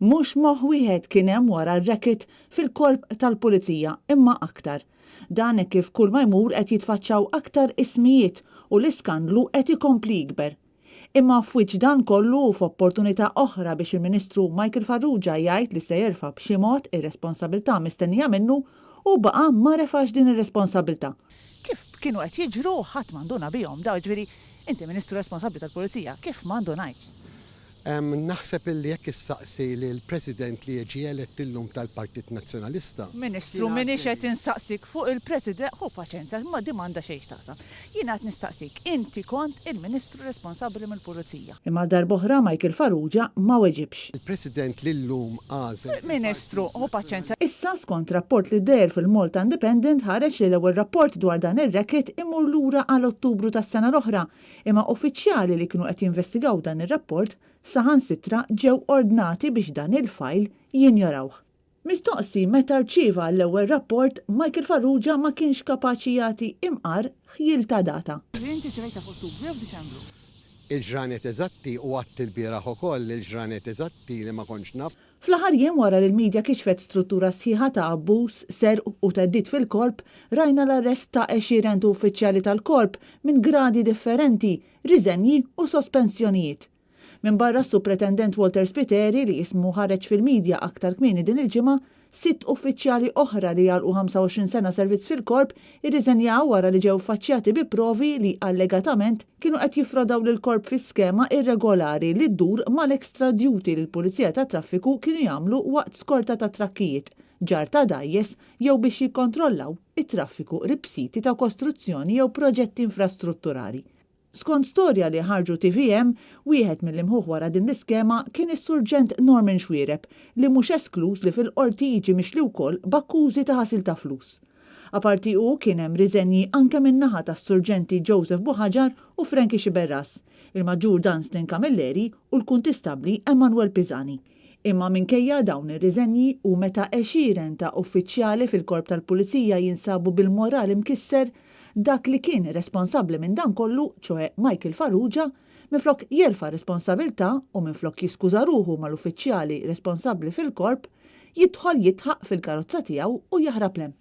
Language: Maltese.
Mhux moħħ wieħed kien hemm wara r-racket fil-Korp tal-Pulizija imma aktar. Dan hekk kif kull ma jmur qed jitfaċċaw aktar ismijiet u l-iskandlu qed ikompli jikber. Imma f'wiċċ dan kollu u f'opportunità oħra biex il-Ministru Michael Farrugia jgħid li se jerfa' b'xi mod ir-responsabilità mistennija minnu, hu baqa' ma refax din ir-responsabilità. Kif kienu qed jiġru ħadd ma nduna bihom dawn, jiġifieri inti Ministru responsabbli tal-Pulizija, kif ma ndunajtx? Naħseb illi jekk issaqsi lill-President li ġie elett illum tal-Partit Nazzjonalista. Ministru, m'iniex qed insaqsik fuq il-President, ħu paċenzja, imma din m'għandha xejn x'taqsam. Jiena qed nistaqsik, inti kont il-Ministru responsabbli mill-Pulizija. Imma għal darb'oħra Michael Farrugia ma weġibx. Il-President li llum għażel. Ministru, ħu paċenzja. Issa, skont rapport li deher fil-Malta Independent ħareġ li l-ewwel rapport dwar dan ir-racket imur lura għal Ottubru tas-sena l-oħra Imma uffiċjali li kienu qed jinvestigaw dan ir-rapport saħansitra ġew ordnati biex dan il-fajl jinjorawh. Mistoqsi meta rċieva l-ewwel rapport, Michael Farrugia ma kienx kapaċi jagħti imqar ħjiel ta' data. Inti rċevejtha f'Ottubru jew f'Diċembru? Il-ġranet eżatti, u għedt ilbieraħ ukoll, il-ġranet eżatti li ma kontx naf. Fl-aħħar jiem wara li l-media kixfet struttura sħiħa ta' abbuż, serq u theddid fil-Korp, rajna l-arrest ta' għexieren ta' uffiċjali tal-Korp minn gradi differenti, riżenji u sospensjonijiet. Minbarra s-Supretendent Walter Spiteri li ismu ħareġ fil-media aktar kmieni din il-ġimgħa, Sitt uffiċjali oħra li għalqu 25 sena servizz fil-Korp irriżenjaw wara li ġew ffaċċjati bi provi li allegatament kienu qed jiffrodaw lill-Korp fi skema irregolari li ddur mal-extra duty li l-Pulizija tat-Traffiku kienu jagħmlu waqt skorta ta' trakkijiet, ġarr ta' dgħajjes jew biex jikkontrollaw it-traffiku qrib siti ta' kostruzzjoni jew proġetti infrastrutturali. Skont storja li ħarġu tvm, wieħed mill-imħuħ wara din l-iskema kien is-Surġent Norman Xuereb li mhux eskluż li fil-Qorti jiġi mixli wkoll b'akkużi ta' ħasil ta' flus. Aparti hu kien hemm riżenji anke min-naħa tas-Surġenti Joseph Buhagiar u Frankie Sciberras, il-Maġġur Dunstan Camilleri u l-Kuntistabbli Emmanuel Pisani. Imma minkejja dawn ir-riżenji u meta għexieren ta' uffiċjali fil-Korp tal-Pulizija jinsabu bil-moral imkisser, dak li kien responsabbli minn dan kollu, ċoe Michael Farrugia, minflok jerfa' responsabilità u minflok jiskuża ruħu mal-uffiċjali responsabbli fil-Korp, jidħol jidħaq fil-karozza tiegħu u jaħrab 'l hemm.